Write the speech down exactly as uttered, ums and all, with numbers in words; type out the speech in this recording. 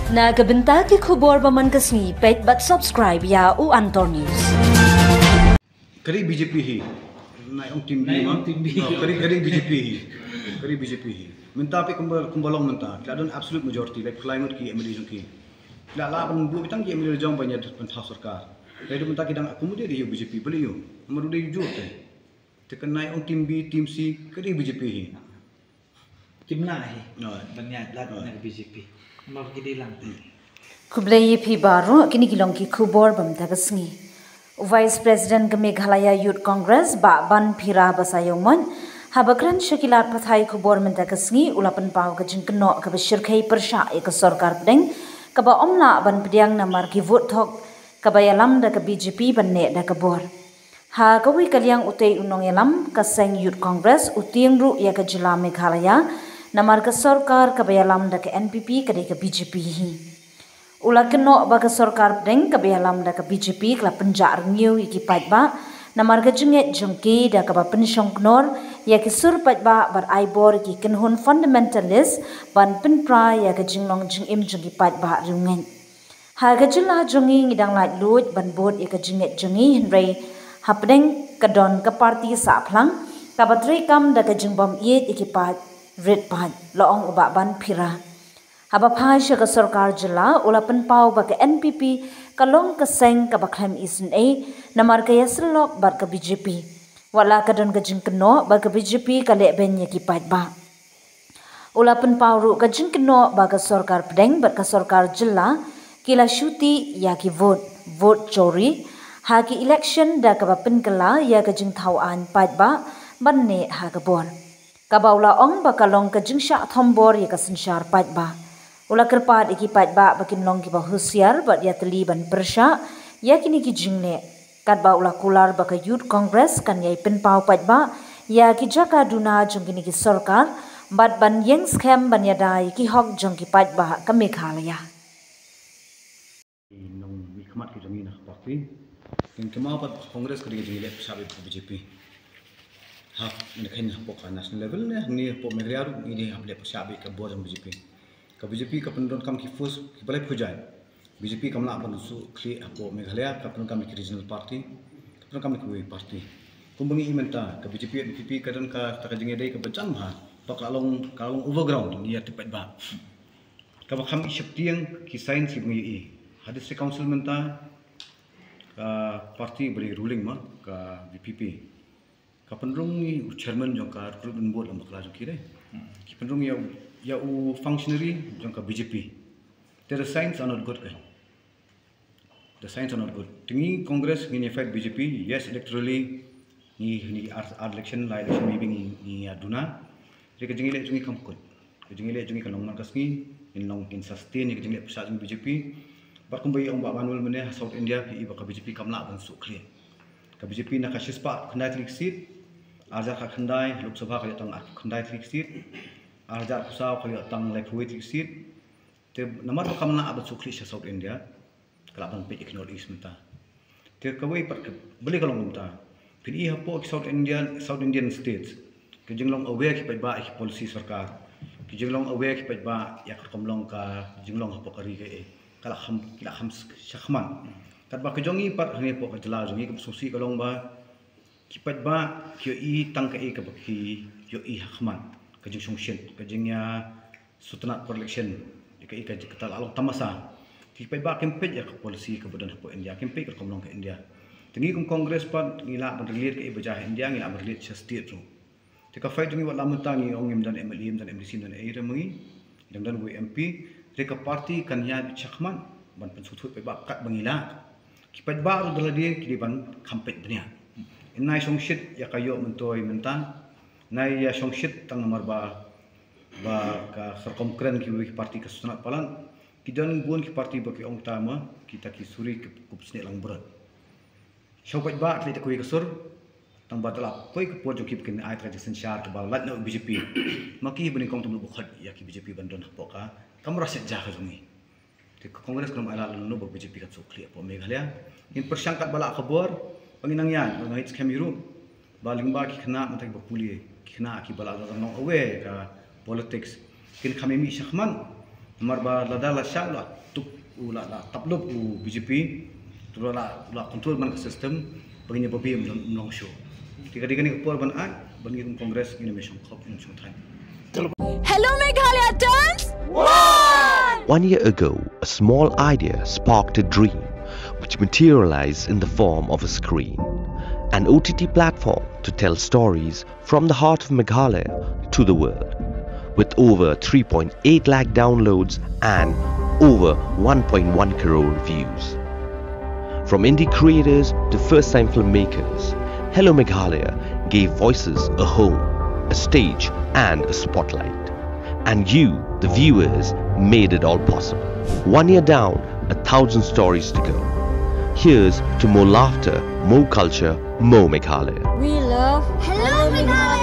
Na ka bynta ki khubor ba man ka sngi, peit bad subscribe ïa u Antor News. Ka ri B J P hi. Nai ong team B. Nai ma ong team B. No, ka ri, ka ri B J P hi. Ka ri B J P hi. Mynta phi kumba, kumba long mynta. Ki la don absolute majority, like, pynlait ngut ki M L A jong ki. Ki la lah ban buh tang ki M L A jong ban ïa ban thaw sorkar. Dei mynta ki dang accommodate ïa u B J P, balei ïa u? Namar u dei u jur te. Te ka nai ong team B, team C, ka ri B J P hi. Kim na hi. Ban ïa lad na B J P. Namar ki dei lang te. Khublei ïa phi baroh, kine ki long ki khubor ba mynta ka sngi. U Vice President ka Meghalaya Youth Congress, Bah Banphira Basaiawmoit, haba kren sha ki lad pathai khubor mynta ka sngi, u la pynpaw ka jingkynnoh kaba shyrkhei pyrshah ïa ka sorkar pdeng, kaba ym lah ban pdiang namar ki vote thok, kaba ïalam da ka B J P ban neh da ka bor. Ha kawei ka liang utei u nongïalam ka seng Youth Congress u tieng ruh ïa ka jylla Meghalaya, namar ka sorkar kaba ïalam da ka N P P ka dei ka B J P hi. U la kynnoh ba ka sorkar pdeng kaba ïalam da ka B J P ka la pynjah rngiew ïa ki paidbah, namar ka jingngeit jong ki da kaba pynshong kynor ïa ki sur paidbah bad ai bor ïa ki kynhun fundamentalist ban pynpra ïa ka jinglong jingim jong ki paidbah riewngeit. Ha ka jylla jong ngi ngi dang laitluid ban bud ïa ka jingngeit jong ngi, hynrei hapdeng ka don ka party sahphlang kaba treikam da ka jingbym ïeit ïa ki paid rit paid, la ong u Bah Banphira. Haba phai sha ka sorkar jylla, u la pynpaw ba ka N P P ka long ka seng kaba khlem isynei namar ka ïasyllok bad ka B J P. Wat la ka don ka jingkynnoh ba ka B J P ka leh beiñ ïa ki paidbah. U la pynpaw ruh ka jingkynnoh ba ka sorkar pdeng bad ka sorkar jylla ki la shu tih ïa ki vote, vote chori, ha ki election da kaba pynkylla ïa ka jingthaw aiñ paidbah ban neh ha ka bor. Kaba u la ong ba ka long ka jingshah thombor ïa ka synshar paidbah. U la kyrpad ïa ki paidbah ba kin long kiba husiar bad ïatylli ban pyrshah ïa kine ki jingleh. Katba u la kular ba ka Youth Congress kan ïai pynpaw paidbah ïa ki jaka duna jong kine ki sorkar bad ban ïeng skhem ban ïada ïa ki hok jong ki paidbah ka Meghalaya. Nongmihkhmat ki jong ngi na ka party. Ngi kynmaw pat Congress ka dei ka jingleh pyrshah beit ka B J P. Ha, ngi khein hapoh ka national level ne, ngi hapoh Meghalaya ruh ngi dei hap leh pyrshah beit ka bor jong B J P. Ka B J P ka pyndonkam ki force kiba leh pyrshah. B J P kam lah ban shu khlieh hapoh Meghalaya, ka pyndonkam ki regional party, ka pyndonkam kiwei party. Kumba ngi i mynta, ka B J P N P P ka don kata ka jingïadei kaba jan bha, ba ka la long, ka la long overground, ngi ïa tip paidbah. Kaba kham i sheptieng ki signs kiba ngi i. Ha District Council mynta, ka party ba dei ruling ma, ka V P P. Ka pynrung ïa u chairman jong ka recruitment board lem bakla jong ki dei. Ki pynrung ïa, ïa u functionary jong ka B J P. Te the signs are not good, kan. The signs are not good. Te ngi Congress ngin ïa fight B J P, yes, electorally ngi, ngi ar, ar election, lai election maybe ngi, ngi ïa duna. Te ka jingïaleh jong ngi kam kut. Ka jingïaleh jong ngi kan long man ka sngi, ngin long, ngin sustain ïa ka jingïaleh pyrshah jong B J P. Bad kumba i ong Bah Manuel mynne ha South India, phi i ba ka B J P kam lah ban shu khlieh. Ka B J P na ka shispah khyndai tylli ki seat, ar hajar khatkhyndai, Lok Sabha ka ïoh tang ar khyndai tylli ki seat, ar hajar arphew saw ka ïoh tang laiphew wei tylli ki seat. Te namar ba kam lah ban shu khlieh sha South India, ka lah ban peit ïa ki North East mynta. Te kawei pat ka, balei ka long kumta? Phin i hapoh ki South Indian, South Indian states, ka jinglong aware ki paidbah ïa ki policy sorkar. Ki jinglong aware ki paidbah ïa ka rukom long ka jinglong hapoh ka ri kaei. Ka la kham, ki la kham shakhmat. Katba ka jong ngi pat hangne hapoh ka jylla jong ngi kaba sngewsih ka long ba ki paidbah ki ïohi tang kaei kaba ki ïohi ha khmat. Ka jingshongshit, ka jingïa sngewtynnat por election, ïa kaei ka, kata la long tamasa. Te ki paidbah kim peit ïa ka policy kaba don hapoh India, kim peit ka rukom long ka India. Te ngi kum Congress pat ngi lah ban relate kaei ba jia ha India, ngi lah ban relate sha state ruh. Te ka fight jong ngi wat la mynta ngi ong ngim don M L A, ngim don M D C, ngim don ei ei ruh ma ngi. Dang don wei M P, te ka party kan ïaid shakhmat ban pynsngewthuh paidbah katba ngi lah. Ki paidbah ruh da lade ki dei ban kham peit bniah. Ym nai shongshit ïa ka ïoh myntoi mynta. Nai ïa shongshit tang namar ba, ba ka sorkar kren kiwei ki party ka sngewtynnat palat. Ki don bun ki party ba ki ong kita ma, kita ki suri ki kup snieh langbrot. Sha u paidbah ki leit da kawei ka sur, tang ba da la poi ka por jong ki ba kin ai ïa ka jingsynshar kaba lait na u B J P. Ma ki ba nyngkong tam ba khot ïa ki B J P ban don hapoh ka kamra shet ja ka jong ngi. Te ka Congress ka nym ailad lano ba B J P kan shu khlieh hapoh Meghalaya. Ngin pyrshang katba lah ka bor, ba ngin nang ïaid, ba ngin ïaid skhem ïa ruh. Ba lyngba ki khynnah mynta kiba pule, ki khynnah kiba lah dang long aware ka politics. Kin kham ïa mih shakhmat. Namar ba lada la shah la tup u la, la tap lup u B J P, tu la, la control ban ka system, ba ngin ïa ba bim long, long shuh. Te ka dei kane ka por ban ai ban ngi kum Congress ngin ym shong khop, ngin ym shong thaiñ. Hello Meghalaya turns one! One year ago, a small idea sparked a dream which materialized in the form of a screen, an O T T platform to tell stories from the heart of Meghalaya to the world, with over three point eight lakh downloads and over one point one crore views. From indie creators to first time filmmakers, Hello Meghalaya gave voices a home, a stage, and a spotlight. And you, the viewers, made it all possible. One year down, a thousand stories to go. Here's to more laughter, more culture, more Meghalaya. We love Hello Meghalaya!